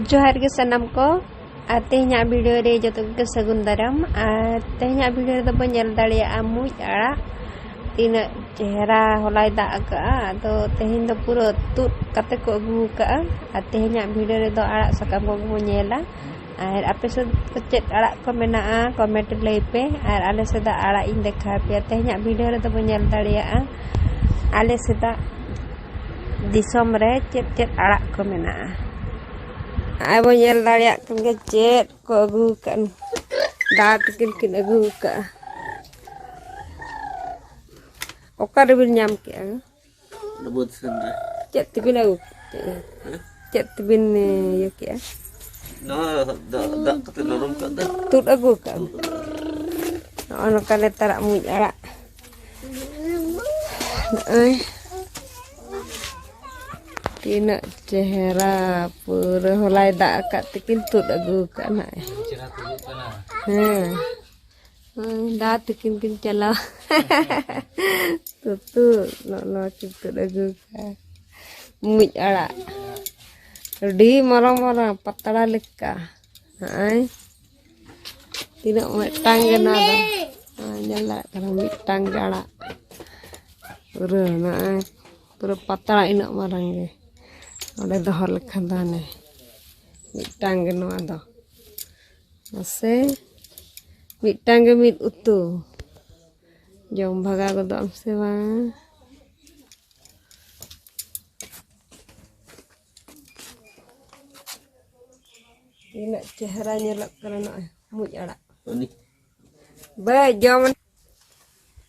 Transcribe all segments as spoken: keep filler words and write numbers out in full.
ᱡᱚᱦᱟᱨ ᱜᱮ ᱥᱟᱱᱟᱢ ᱠᱚ᱾ ᱟᱨ ᱛᱮᱦᱮᱧᱟᱜ ᱵᱷᱤᱰᱤᱭᱳ ᱨᱮ ᱡᱚᱛᱚ ᱠᱚᱜᱮ ᱥᱟᱹᱜᱩᱱ ᱫᱟᱨᱟᱢ᱾ ᱟᱨ ᱛᱮᱦᱮᱧᱟᱜ ᱵᱷᱤᱰᱤᱭᱳ ᱨᱮᱫᱚ ᱵᱚᱱ ᱧᱮᱞ ᱫᱟᱲᱮᱭᱟᱜᱼᱟ ᱢᱩᱡ ᱟᱲᱟᱜ, ᱛᱤᱱᱟᱹᱜ ᱪᱮᱦᱨᱟ ᱦᱚᱞᱟᱭ ᱫᱟᱜ ᱟᱠᱟᱫᱼᱟ᱾ ᱟᱫᱚ ᱛᱮᱦᱮᱧ ᱫᱚ ᱯᱩᱨᱟᱹ ᱛᱩᱫ ᱠᱟᱛᱮ ᱠᱚ ᱟᱹᱜᱩ ᱟᱠᱟᱫᱼᱟ᱾ ᱟᱨ ᱛᱮᱦᱮᱧᱟᱜ ᱵᱷᱤᱰᱤᱭᱳ ᱨᱮᱫᱚ ᱟᱲᱟᱜ ᱥᱟᱠᱟᱢ ᱠᱚᱜᱮ ᱵᱚᱱ ᱧᱮᱞᱟ᱾ ᱟᱨ ᱟᱯᱮ ᱥᱮᱫ ᱪᱮᱫ ᱟᱲᱟᱜ ᱠᱚ ᱢᱮᱱᱟᱜᱼᱟ, ᱠᱚᱢᱮᱱᱴ ᱞᱟᱹᱭ ᱯᱮ᱾ ᱟᱨ ᱟᱞᱮ ᱥᱮᱫᱟᱜ ᱟᱲᱟᱜ ᱤᱧ ᱫᱮᱠᱷᱟᱣ ᱯᱮᱭᱟ᱾ ᱛᱮᱦᱮᱧᱟᱜ ᱵᱷᱤᱰᱤᱭᱳ ᱨᱮᱫᱚ ᱵᱚᱱ ᱧᱮᱞ ᱫᱟᱲᱮᱭᱟᱜᱼᱟ ᱟᱞᱮ ᱥᱮᱫᱟᱜ ᱫᱤᱥᱚᱢ ᱨᱮ ᱪᱮᱫ ᱪᱮᱫ ᱟᱲᱟᱜ ᱠᱚ ᱢᱮᱱᱟᱜᱼᱟ᱾ ᱟᱨ ᱵᱚᱱ ᱧᱮᱞ ᱫᱟᱲᱮᱭᱟᱜ ᱠᱟᱱ ᱜᱮᱭᱟ ᱪᱮᱫ ᱠᱚ ᱟᱹᱜᱩ ᱟᱠᱟᱫ᱾ ᱫᱟᱫᱟ ᱛᱟᱹᱠᱤᱱ ᱠᱤᱱ ᱟᱹᱜᱩ ᱟᱠᱟᱫᱼᱟ᱾ ᱚᱠᱟ ᱨᱮᱵᱤᱱ ᱧᱟᱢ ᱠᱮᱫᱼᱟ? ᱚᱱᱟ ᱵᱟᱹᱫᱽ ᱥᱮᱱ ᱨᱮ᱾ ᱪᱮᱫ ᱛᱮᱵᱤᱱ ᱟᱹᱜᱩ ᱠᱮᱫᱼᱟ? ᱪᱮᱫ ᱛᱮᱵᱤᱱ, ᱮ, ᱤᱭᱟᱹ ᱠᱮᱫᱼᱟ? ᱱᱚᱣᱟ ᱫᱟᱜ, ᱫᱟᱜ ᱠᱟᱛᱮ ᱱᱚᱨᱚᱢ ᱠᱟᱜ ᱫᱚ᱾ ᱛᱩᱫ ᱟᱹᱜᱩ ᱠᱟᱜᱼᱟ᱾ ᱛᱩᱫ ᱟᱹᱜᱩ᱾ ᱱᱚᱜᱼᱚ ᱱᱚᱝᱠᱟ ᱱᱮᱛᱟᱨᱟᱜ ᱢᱩᱡ ᱟᱲᱟᱜ᱾ ᱱᱚᱜᱼᱚᱭ᱾ ᱛᱤᱱᱟᱹᱜ ᱪᱮᱦᱨᱟ, ᱯᱩᱨᱟᱹ ᱦᱚᱞᱟᱭ ᱫᱟᱜ ᱟᱠᱟᱫ ᱛᱮᱠᱤᱱ ᱛᱩᱫ ᱟᱹᱜᱩ ᱟᱠᱟᱫ ᱱᱟᱦᱟᱜ᱾ ᱪᱮᱦᱨᱟ ᱛᱩᱫᱩᱜ ᱠᱟᱱᱟ᱾ ᱦᱮᱸ᱾ ᱦᱳᱭ, ᱫᱟᱫᱟ ᱛᱟᱹᱠᱤᱱ ᱠᱤᱱ ᱪᱟᱞᱟᱣ᱾ ᱛᱩᱛᱩ, ᱱᱚᱜᱼᱚ ᱱᱚᱣᱟ ᱠᱤᱱ ᱛᱩᱫ ᱟᱹᱜᱩ ᱠᱟᱜᱼᱟ᱾ ᱢᱩᱡ ᱟᱲᱟᱜ᱾ ᱟᱹᱰᱤ ᱢᱟᱨᱟᱝ ᱢᱟᱨᱟᱝ, ᱯᱟᱛᱲᱟ ᱞᱮᱠᱟ᱾ ᱱᱚᱜᱼᱚᱭ᱾ ᱛᱤᱱᱟᱹᱜ ᱢᱤᱫᱴᱟᱝ ᱜᱮ ᱱᱚᱣᱟ ᱫᱚ᱾ ᱱᱚᱜᱼᱚᱭ ᱧᱮᱞ ᱫᱟᱲᱮᱭᱟᱜ ᱠᱟᱱᱟ, ᱢᱤᱫᱴᱟᱝ ᱜᱮ ᱟᱲᱟᱜ᱾ ᱯᱩᱨᱟᱹ ᱱᱚᱜᱼᱚᱭ, ᱯᱩᱨᱟᱹ ᱯᱟᱛᱲᱟ ᱤᱱᱟᱹᱜ ᱢᱟᱨᱟᱝ ᱜᱮ᱾ ᱚᱸᱰᱮ ᱫᱚᱦᱚ ᱞᱮᱠᱷᱟᱱ ᱫᱚ ᱦᱟᱱᱮ ᱢᱤᱫᱴᱟᱝ ᱜᱮ ᱱᱚᱣᱟ ᱫᱚ᱾ ᱢᱟᱥᱮ, ᱢᱤᱫᱴᱟᱝ ᱜᱮ ᱢᱤᱫ ᱩᱛᱩ᱾ ᱡᱚᱢ ᱵᱷᱟᱜᱟᱣ ᱜᱚᱫᱚᱜ ᱟᱢ ᱥᱮ ᱵᱟᱝ? ᱛᱤᱱᱟᱹᱜ ᱪᱮᱦᱨᱟ ᱧᱮᱞᱚᱜ ᱠᱟᱱᱟ ᱱᱚᱜᱼᱚᱭ ᱢᱩᱡ ᱟᱲᱟᱜ᱾ ᱩᱱᱤ᱾ ᱵᱟᱭ ᱡᱚᱢ᱾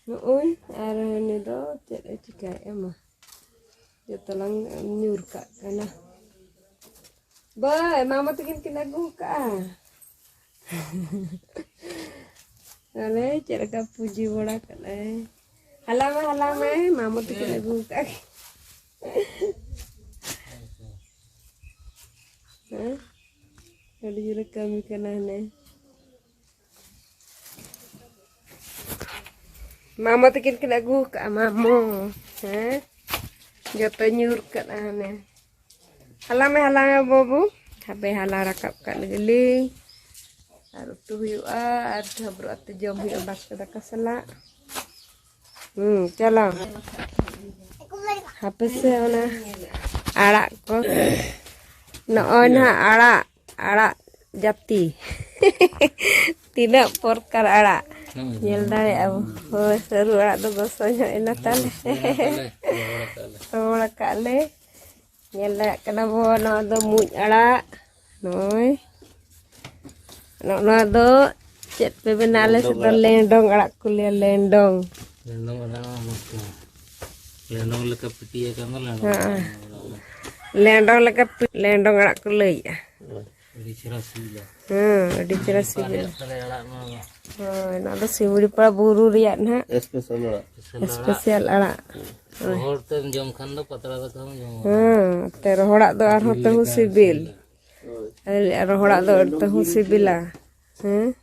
ᱱᱚᱜᱼᱚᱭ, ᱟᱨ ᱩᱱᱤ ᱫᱚ ᱪᱮᱫ ᱮ ᱪᱤᱠᱟᱹᱭᱮᱫᱼᱟ ᱢᱟ? ᱡᱚᱛᱚ ᱞᱟᱝ ᱧᱩᱨ ᱠᱟᱜ ᱠᱟᱱᱟ᱾ ᱵᱟᱭ, ᱢᱟᱢᱟ ᱛᱟᱹᱠᱤᱱ ᱠᱤᱱ ᱟᱹᱜᱩ ᱠᱟᱜᱼᱟ᱾ ᱟᱞᱮ ᱪᱮᱫ ᱞᱮᱠᱟ ᱯᱩᱡᱤ ᱵᱟᱲᱟ ᱠᱟᱜ ᱞᱮ᱾ ᱦᱟᱞᱟᱝ ᱢᱮ, ᱦᱟᱞᱟᱝ ᱢᱮ, ᱢᱟᱢᱟ ᱛᱟᱹᱠᱤᱱ ᱟᱹᱜᱩ ᱠᱟᱜ᱾ ᱦᱮᱸ? ᱟᱹᱰᱤ ᱡᱳᱨᱮ ᱠᱟᱹᱢᱤ ᱠᱟᱱᱟ ᱦᱟᱱᱮ᱾ ᱢᱟᱢᱟ ᱛᱟᱹᱠᱤᱱ ᱠᱤᱱ ᱟᱹᱜᱩ ᱠᱟᱜᱼᱟ, ᱢᱟᱢᱚ᱾ ᱦᱮᱸ? ᱡᱚᱛᱚ ᱧᱩᱨ ᱠᱟᱜᱼᱟ ᱦᱟᱱᱮ᱾ ᱦᱟᱞᱟᱝ ᱢᱮ, ᱦᱟᱞᱟᱝ ᱢᱮ ᱵᱟᱹᱵᱩ᱾ ᱦᱟᱯᱮ ᱦᱟᱞᱟᱝ ᱨᱟᱠᱟᱵ ᱠᱟᱜ ᱞᱮᱜᱮ ᱞᱤᱧ᱾ ᱟᱨ ᱩᱛᱩ ᱦᱩᱭᱩᱜᱼᱟ, ᱟᱨ ᱰᱷᱟᱵᱨᱩ ᱟᱛᱮ ᱡᱚᱢ ᱦᱩᱭᱩᱜᱼᱟ ᱵᱟᱥᱠᱮ ᱫᱟᱠᱟ ᱥᱟᱞᱟᱜ᱾ ᱦᱩᱸ, ᱪᱚᱞᱚ᱾ ᱦᱟᱯᱮ ᱥᱮ ᱚᱱᱟ ᱟᱲᱟᱜ ᱠᱚ᱾ ᱱᱚᱜᱼᱚᱭ ᱱᱟᱦᱟᱜ ᱟᱲᱟᱜ, ᱟᱲᱟᱜ ᱡᱟᱹᱛᱤ᱾ ᱛᱤᱱᱟᱹᱜ ᱯᱨᱚᱠᱟᱨ ᱟᱲᱟᱜ᱾ ᱦᱩᱸ᱾ ᱧᱮᱞ ᱫᱟᱲᱮᱭᱟᱜᱼᱟ ᱵᱚ᱾ ᱦᱳᱭ, ᱥᱟᱹᱨᱩ ᱟᱲᱟᱜ ᱫᱚ ᱜᱚᱥᱚ ᱧᱚᱜ ᱮᱱᱟ ᱛᱟᱞᱮ᱾ ᱦᱳᱭ, ᱨᱚᱦᱚᱲ ᱟᱠᱟᱫ ᱞᱮ᱾ ᱨᱚᱦᱚᱲ ᱟᱠᱟᱫ ᱞᱮ᱾ ᱧᱮᱞ ᱫᱟᱲᱮᱭᱟᱜ ᱠᱟᱱᱟ ᱵᱚ, ᱱᱚᱣᱟ ᱫᱚ ᱢᱩᱡ ᱟᱲᱟᱜ᱾ ᱱᱚᱜᱼᱚᱭ᱾ ᱱᱚᱜᱼᱚ ᱱᱚᱣᱟ ᱫᱚ ᱪᱮᱫ ᱯᱮ ᱢᱮᱱᱟ? ᱟᱞᱮ ᱥᱮᱫ ᱫᱚ ᱞᱮᱸᱰᱚᱝ ᱟᱲᱟᱜ ᱠᱚ ᱞᱟᱹᱭᱟ, ᱞᱮᱸᱰᱚᱝ᱾ ᱞᱮᱸᱰᱚᱝ ᱟᱲᱟᱜ ᱢᱟ ᱢᱚᱡᱽ ᱜᱮ᱾ ᱞᱮᱸᱰᱚᱝ ᱞᱮᱠᱟ ᱯᱤᱴᱤᱭᱟ ᱠᱟᱱ ᱫᱚ ᱞᱮᱸᱰᱚᱝ ᱦᱮᱸ᱾ ᱟᱲᱟᱜ᱾ ᱞᱮᱸᱰᱚᱝ ᱞᱮᱠᱟ ᱯᱤ-, ᱞᱮᱸᱰᱚᱝ ᱟᱲᱟᱜ ᱠᱚ ᱞᱟᱹᱭᱮᱜᱼᱟ᱾ ᱟᱹᱰᱤ ᱪᱮᱦᱨᱟ ᱥᱤᱵᱤᱞᱟ᱾ ᱦᱮᱸ, ᱟᱹᱰᱤ ᱪᱮᱦᱨᱟ ᱥᱤᱵᱤᱞᱟ᱾ ᱨᱮᱭᱟᱜ ᱛᱟᱞᱮ ᱟᱲᱟᱜ ᱱᱚᱣᱟ ᱢᱟ᱾ ᱦᱳᱭ, ᱱᱚᱣᱟ ᱫᱚ ᱥᱤᱢᱲᱤᱯᱟᱲ ᱵᱩᱨᱩ ᱨᱮᱭᱟᱜ ᱱᱟᱦᱟᱜ᱾ ᱮᱥᱯᱮᱥᱟᱞ ᱟᱲᱟᱜ᱾ ᱮᱥᱯᱮᱥᱟᱞ ᱟᱲᱟᱜ᱾ ᱦᱳᱭ᱾ ᱨᱚᱦᱚᱲ ᱛᱮᱢ ᱡᱚᱢ ᱠᱷᱟᱱ ᱫᱚ ᱯᱟᱛᱲᱟ ᱫᱟᱠᱟ ᱦᱚᱸᱢ ᱡᱚᱢᱟ᱾ ᱦᱮᱸ, ᱛᱮ ᱨᱚᱦᱚᱲᱟᱜ ᱫᱚ ᱟᱨᱦᱚᱸ ᱛᱟᱹᱦᱩ ᱥᱤᱵᱤᱞ᱾ ᱦᱳᱭ᱾ ᱟᱨ ᱨᱚᱦᱚᱲᱟᱜ ᱫᱚ ᱛᱟᱹᱦᱩ ᱥᱤᱵᱤᱞᱟ᱾ ᱦᱮᱸ?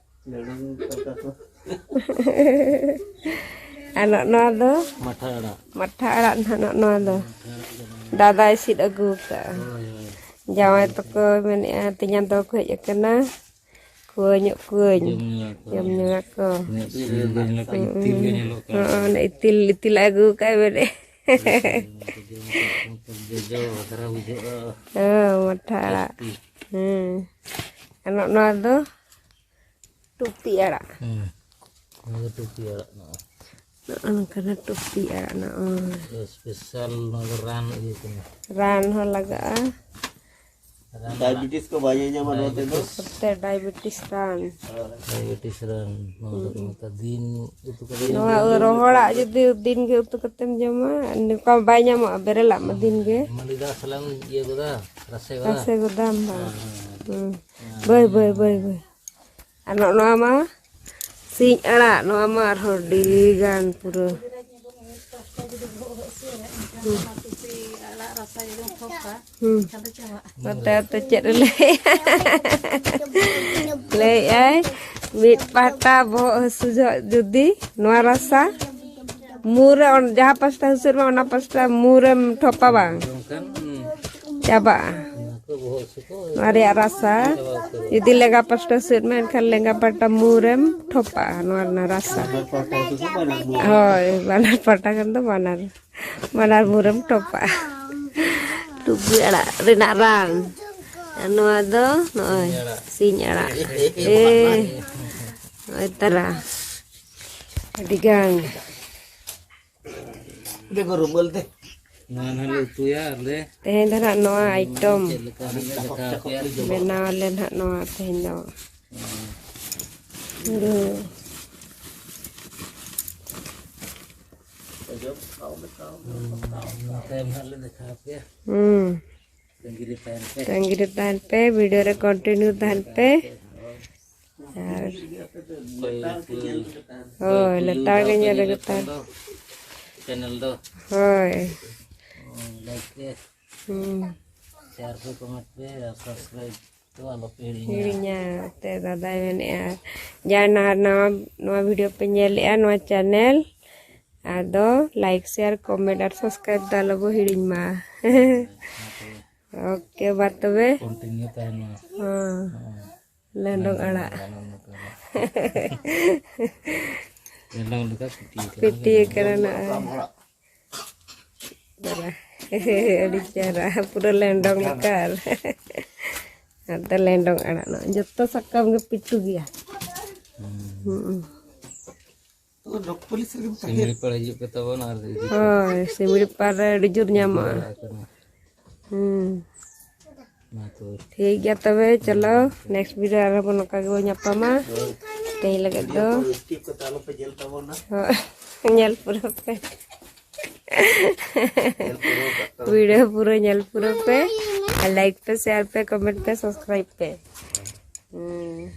ᱟᱨ ᱱᱚᱜᱼᱚ ᱱᱚᱣᱟ ᱫᱚ? ᱢᱟᱴᱷᱟ ᱟᱲᱟᱜ᱾ ᱢᱟᱴᱷᱟ ᱟᱲᱟᱜ ᱱᱟᱦᱟᱜ ᱱᱚᱜᱼᱚ ᱱᱚᱣᱟ ᱫᱚ᱾ ᱢᱟᱴᱷᱟ ᱟᱲᱟᱜ ᱫᱚ ᱵᱟᱝ᱾ ᱫᱟᱫᱟᱭ ᱥᱤᱫ ᱟᱹᱜᱩ ᱠᱟᱜᱼᱟ᱾ ᱦᱳᱭ, ᱦᱳᱭ᱾ ᱡᱟᱶᱟᱭ ᱛᱟᱠᱚ ᱢᱮᱱᱮᱫᱼᱟ, ᱛᱮᱧᱟᱝ ᱛᱟᱠᱚ ᱠᱚ ᱦᱮᱡ ᱟᱠᱟᱱᱟ, ᱠᱷᱩᱣᱟᱹ ᱧᱚᱜ ᱠᱚᱣᱟᱹᱧ᱾ ᱡᱚᱢ ᱧᱩ ᱟᱠᱚ᱾ ᱡᱚᱢ ᱧᱩ ᱟᱠᱚ᱾ ᱛᱤᱱᱟᱹᱜ ᱥᱤᱵᱤᱞ ᱜᱮ ᱧᱮᱞᱚᱜ ᱠᱟᱱᱟ, ᱦᱚᱸ, ᱤᱛᱤᱞ ᱜᱮ ᱧᱮᱞᱚᱜ ᱠᱟᱱᱟ᱾ ᱦᱚᱸ, ᱚᱱᱟ ᱤᱛᱤᱞ, ᱤᱛᱤᱞ ᱟᱹᱜᱩ ᱠᱟᱜᱼᱟ ᱢᱮᱱᱮᱫ᱾ ᱦᱳᱭ, ᱦᱳᱭ, ᱡᱚᱡᱚ ᱵᱷᱟᱫᱨᱟ ᱵᱩᱡᱷᱟᱹᱜᱼᱟ᱾ ᱦᱚᱸ, ᱢᱟᱴᱷᱟ ᱟᱲᱟᱜ᱾ ᱴᱮᱥᱴᱤ᱾ ᱦᱮᱸ᱾ ᱟᱨ ᱱᱚᱜᱼᱚ ᱱᱚᱣᱟ ᱫᱚ? ᱴᱩᱯᱤ ᱟᱲᱟᱜ᱾ ᱦᱮᱸ, ᱱᱚᱣᱟ ᱫᱚ ᱴᱩᱯᱤ ᱟᱲᱟᱜ ᱱᱚᱜᱼᱚᱭ᱾ ᱱᱚᱜᱼᱚ ᱱᱚᱝᱠᱟᱱᱟᱜ ᱴᱩᱯᱤ ᱟᱲᱟᱜ ᱱᱚᱜᱼᱚᱭ᱾ ᱱᱚᱣᱟ ᱫᱚ ᱥᱯᱮᱥᱟᱞ, ᱱᱚᱣᱟ ᱫᱚ ᱨᱟᱱ ᱤᱭᱟᱹ ᱠᱟᱱᱟ᱾ ᱨᱟᱱ ᱦᱚᱸ ᱞᱟᱜᱟᱜᱼᱟ᱾ ᱨᱟᱱ ᱰᱟᱭᱟᱵᱮᱴᱤᱥ ᱠᱚ ᱵᱟᱭ ᱧᱟᱧᱟᱢᱟ ᱱᱚᱣᱟ ᱛᱮᱫᱚ᱾ ᱰᱟᱭᱟᱵᱮᱴᱤᱥ᱾ ᱚᱱᱛᱮ ᱰᱟᱭᱟᱵᱮᱴᱤᱥ ᱨᱟᱱ᱾ ᱰᱟᱭᱟᱵᱮᱴᱤᱥ ᱨᱟᱱ, ᱱᱚᱣᱟ ᱫᱚ ᱦᱩᱸ᱾ ᱱᱚᱝᱠᱟ ᱫᱤᱱ ᱩᱛᱩ ᱠᱟᱛᱮ ᱡᱚᱢ ᱱᱚᱣᱟ ᱞᱮᱠᱷᱟᱱ ᱨᱚᱦᱚᱲᱟᱜ ᱡᱩᱫᱤ ᱫᱤᱱ ᱜᱮ ᱩᱛᱩ ᱠᱟᱛᱮᱢ ᱡᱚᱢᱟ, ᱱᱚᱝᱠᱟ ᱵᱟᱭ ᱧᱟᱢᱚᱜᱼᱟ, ᱵᱮᱨᱮᱞᱟᱜ ᱢᱟ ᱫᱤᱱ ᱜᱮ᱾ ᱢᱟᱹᱰᱤ ᱫᱟᱜ ᱥᱟᱞᱟᱜ ᱮᱢ ᱤᱭᱟᱹ ᱜᱚᱫᱟ, ᱨᱟᱥᱮ ᱜᱚᱫᱟ᱾ ᱨᱟᱥᱮ ᱜᱚᱫᱟᱢ ᱵᱟᱝ? ᱦᱮᱸ, ᱦᱮᱸ᱾ ᱦᱩᱸ᱾ ᱦᱮᱸ, ᱵᱟᱹᱭ, ᱵᱟᱹᱭ, ᱦᱮᱸ, ᱵᱟᱹᱭ, ᱦᱮᱸ᱾ ᱵᱟᱹᱭ᱾ ᱟᱨ ᱱᱚᱜᱼᱚ ᱱᱚᱣᱟ ᱢᱟ ᱥᱤᱧ ᱟᱲᱟᱜ, ᱱᱚᱣᱟ ᱢᱟ ᱟᱨᱦᱚᱸ ᱟᱹᱰᱤ ᱜᱟᱱ ᱯᱩᱨᱟᱹ᱾ ᱦᱩᱸ᱾ ᱱᱚᱛᱮ ᱟᱫᱚ ᱪᱮᱫ ᱮ ᱞᱟᱹᱭ-, ᱞᱟᱹᱭᱮᱫᱼᱟᱭ, ᱢᱤᱫ ᱯᱟᱦᱴᱟ ᱵᱚᱦᱚᱜ ᱦᱟᱹᱥᱩ ᱡᱚᱦᱚᱜ ᱡᱩᱫᱤ ᱱᱚᱣᱟ ᱨᱟᱥᱟ ᱢᱩᱨᱮ, ᱚᱱ-, ᱡᱟᱦᱟᱸ ᱯᱟᱥᱴᱟ ᱦᱟᱹᱥᱩ ᱢᱟ ᱚᱱᱟ ᱯᱟᱥᱴᱟ ᱢᱩᱨᱮᱢ ᱴᱷᱚᱯᱟ ᱵᱟᱝ ᱮᱱᱠᱷᱟᱱ, ᱦᱩᱸ, ᱪᱟᱵᱟᱜᱼᱟ᱾ ᱱᱚᱣᱟ ᱱᱚᱣᱟ ᱨᱮᱭᱟᱜ ᱨᱟᱥᱟ ᱡᱩᱫᱤ ᱞᱮᱸᱜᱟ ᱯᱟᱥᱴᱟ ᱥᱮᱫ ᱢᱮ, ᱮᱱᱠᱷᱟᱱ ᱞᱮᱸᱜᱟ ᱯᱟᱦᱴᱟ ᱢᱩᱨᱮᱢ ᱴᱷᱚᱯᱟᱜᱼᱟ ᱱᱚᱣᱟ ᱨᱮᱱᱟᱜ ᱨᱟᱥᱟ᱾ ᱵᱟᱱᱟᱨ ᱯᱟᱦᱴᱟ ᱥᱩᱫᱷᱩ ᱵᱟᱱᱟᱨ ᱢᱩ᱾ ᱦᱳᱭ, ᱵᱟᱱᱟᱨ ᱯᱟᱦᱴᱟ ᱠᱷᱟᱱ ᱫᱚ ᱵᱟᱱᱟᱨ, ᱵᱟᱱᱟᱨ ᱢᱩᱨᱮᱢ ᱴᱷᱚᱯᱟᱜᱼᱟ᱾ ᱴᱩᱵᱩ ᱟᱲᱟᱜ ᱨᱮᱱᱟᱜ ᱨᱟᱱ᱾ ᱟᱨ ᱱᱚᱣᱟ ᱫᱚ ᱱᱚᱜᱼᱚᱭ ᱥᱤᱧ ᱟᱲᱟᱜ᱾ ᱮ, ᱱᱚᱜᱼᱚᱭ ᱛᱟᱨᱟ᱾ ᱟᱹᱰᱤ ᱜᱟᱱ᱾ ᱫᱮᱠᱷᱚ ᱨᱩᱢᱟᱞ ᱛᱮ᱾ ᱱᱚᱣᱟ ᱱᱟᱦᱟᱜ ᱞᱮ ᱩᱛᱩᱭᱟ ᱟᱨ ᱞᱮ ᱛᱮᱦᱮᱧ ᱫᱚ ᱱᱟᱦᱟᱜ ᱱᱚᱣᱟ ᱟᱭᱴᱚᱢ ᱪᱮᱫ ᱞᱮᱠᱟ ᱱᱟᱦᱟᱜ ᱞᱮ ᱫᱟᱠᱟ ᱟᱯᱮᱭᱟ᱾ ᱵᱮᱱᱟᱣ ᱟᱞᱮ ᱱᱟᱦᱟᱜ ᱱᱚᱣᱟ ᱛᱮᱦᱮᱧ ᱫᱚ᱾ ᱦᱩᱲᱩ᱾ ᱚᱱᱟ ᱛᱟᱭᱚᱢ ᱱᱟᱦᱟᱜ ᱞᱮ ᱫᱮᱠᱷᱟᱣ ᱟᱯᱮᱭᱟ᱾ ᱦᱩᱸ᱾ ᱛᱟᱺᱜᱤ ᱨᱮ ᱛᱟᱦᱮᱱ ᱯᱮ᱾ ᱛᱟᱺᱜᱤ ᱨᱮ ᱛᱟᱦᱮᱱ ᱯᱮ, ᱵᱷᱤᱰᱤᱭᱳ ᱨᱮ ᱠᱚᱱᱴᱤᱱᱤᱭᱩ ᱛᱟᱦᱮᱱ ᱯᱮ᱾ ᱟᱨ ᱦᱳᱭ, ᱦᱳᱭ, ᱞᱮᱛᱟᱲ ᱜᱮ ᱧᱮᱞ ᱨᱮᱜᱮ ᱛᱟᱦᱮᱱ᱾ ᱪᱮᱱᱮᱞ ᱫᱚ ᱦᱳᱭ᱾ ᱞᱟᱭᱤᱠ ᱯᱮ, ᱦᱩᱸ᱾ ᱥᱮᱭᱟᱨ ᱯᱮ, ᱠᱚᱢᱮᱱᱴ ᱯᱮ ᱟᱨ ᱥᱟᱵᱥᱠᱨᱟᱭᱤᱵ ᱫᱚ ᱟᱞᱚ ᱯᱮ ᱦᱤᱲᱤᱧᱟ᱾ ᱦᱤᱲᱤᱧᱟ, ᱛᱮ ᱫᱟᱫᱟᱭ ᱢᱮᱱᱮᱫᱼᱟ, ᱡᱟᱦᱟᱸᱭ ᱱᱟᱦᱟᱜ ᱱᱟᱣᱟ, ᱱᱚᱣᱟ ᱵᱷᱤᱰᱤᱭᱳ ᱯᱮ ᱧᱮᱞᱮᱫᱼᱟ, ᱱᱚᱣᱟ ᱪᱮᱱᱮᱞ, ᱟᱫᱚ ᱞᱟᱭᱤᱠ, ᱥᱮᱭᱟᱨ, ᱠᱚᱢᱮᱱᱴ ᱟᱨ ᱥᱟᱵᱥᱠᱨᱟᱭᱤᱵ ᱫᱚ ᱟᱞᱚ ᱵᱚ ᱦᱤᱲᱤᱧ ᱢᱟ᱾ ᱦᱮᱸ, ᱛᱚᱵᱮ᱾ ᱳᱠᱮ, ᱢᱟ ᱛᱚᱵᱮ᱾ ᱠᱚᱱᱴᱤᱱᱤᱣ ᱛᱟᱦᱮᱱ ᱢᱟ᱾ ᱦᱚᱸ᱾ ᱞᱮᱸᱰᱚᱝ ᱟᱲᱟᱜ᱾ ᱞᱮᱸᱰᱚᱝ ᱞᱮᱠᱟ ᱯᱤᱴᱤ ᱠᱟᱱᱟ᱾ ᱯᱤᱴᱤ ᱠᱟᱱᱟ ᱱᱚᱜᱼᱚᱭ᱾ ᱫᱟᱫᱟ᱾ ᱟᱹᱰᱤ ᱪᱮᱦᱨᱟ, ᱯᱩᱨᱟᱹ ᱞᱮᱸᱰᱚᱝ ᱞᱮᱠᱟ᱾ ᱟᱨ ᱱᱚᱛᱮ ᱞᱮᱸᱰᱚᱝ ᱟᱲᱟᱜ ᱱᱚᱜᱼᱚᱭ ᱡᱚᱛᱚ ᱥᱟᱠᱟᱢ ᱜᱮ ᱯᱤᱴᱩ ᱜᱮᱭᱟ᱾ ᱦᱩᱸ᱾ ᱦᱩᱸ᱾ ᱛᱚ ᱰᱚᱠ ᱯᱩᱞᱤᱥ ᱨᱮᱜᱮᱢ ᱛᱟᱦᱮᱸ᱾ ᱥᱤᱢᱲᱤ ᱯᱟᱲ ᱦᱤᱡᱩᱜ ᱯᱮ ᱛᱟᱵᱚᱱ ᱟᱨ ᱤᱫᱤ ᱯᱮ᱾ ᱦᱳᱭ, ᱥᱤᱢᱲᱤ ᱯᱟᱲ ᱨᱮ ᱟᱹᱰᱤ ᱡᱳᱨ ᱧᱟᱢᱚᱜᱼᱟ᱾ ᱵᱟᱲᱟ ᱟᱠᱟᱱᱟ᱾ ᱦᱩᱸ᱾ ᱢᱟ ᱛᱚᱵᱮ᱾ ᱴᱷᱤᱠ ᱜᱮᱭᱟ ᱛᱚᱵᱮ, ᱪᱚᱞᱚ, ᱱᱮᱠᱥᱴ ᱵᱷᱤᱰᱤᱭᱳ ᱟᱨᱦᱚᱸ ᱵᱚᱱ ᱱᱚᱝᱠᱟ ᱜᱮᱵᱚᱱ ᱧᱟᱯᱟᱢᱟ᱾ ᱛᱮᱦᱮᱧ ᱞᱟᱹᱜᱤᱫ ᱫᱚ ᱥᱠᱤᱯ ᱠᱟᱛᱮ ᱟᱞᱚ ᱯᱮ ᱧᱮᱞ ᱛᱟᱵᱚᱱᱟ᱾ ᱦᱳᱭ, ᱧᱮᱞ ᱯᱩᱨᱟᱹᱣ ᱯᱮ᱾ ᱧᱮᱞ ᱯᱩᱨᱟᱹᱣ ᱠᱟᱜ ᱛᱟᱵᱚᱱᱟ᱾ ᱵᱷᱤᱰᱤᱭᱳ ᱯᱩᱨᱟᱹ ᱧᱮᱞ ᱯᱩᱨᱟᱹᱣ ᱯᱮ᱾ ᱟᱨ ᱞᱟᱭᱤᱠ ᱯᱮ, ᱥᱮᱭᱟᱨ ᱯᱮ, ᱠᱚᱢᱮᱱᱴ ᱯᱮ, ᱥᱟᱵᱥᱠᱨᱟᱭᱤᱵ ᱯᱮ᱾ ᱦᱩᱸ᱾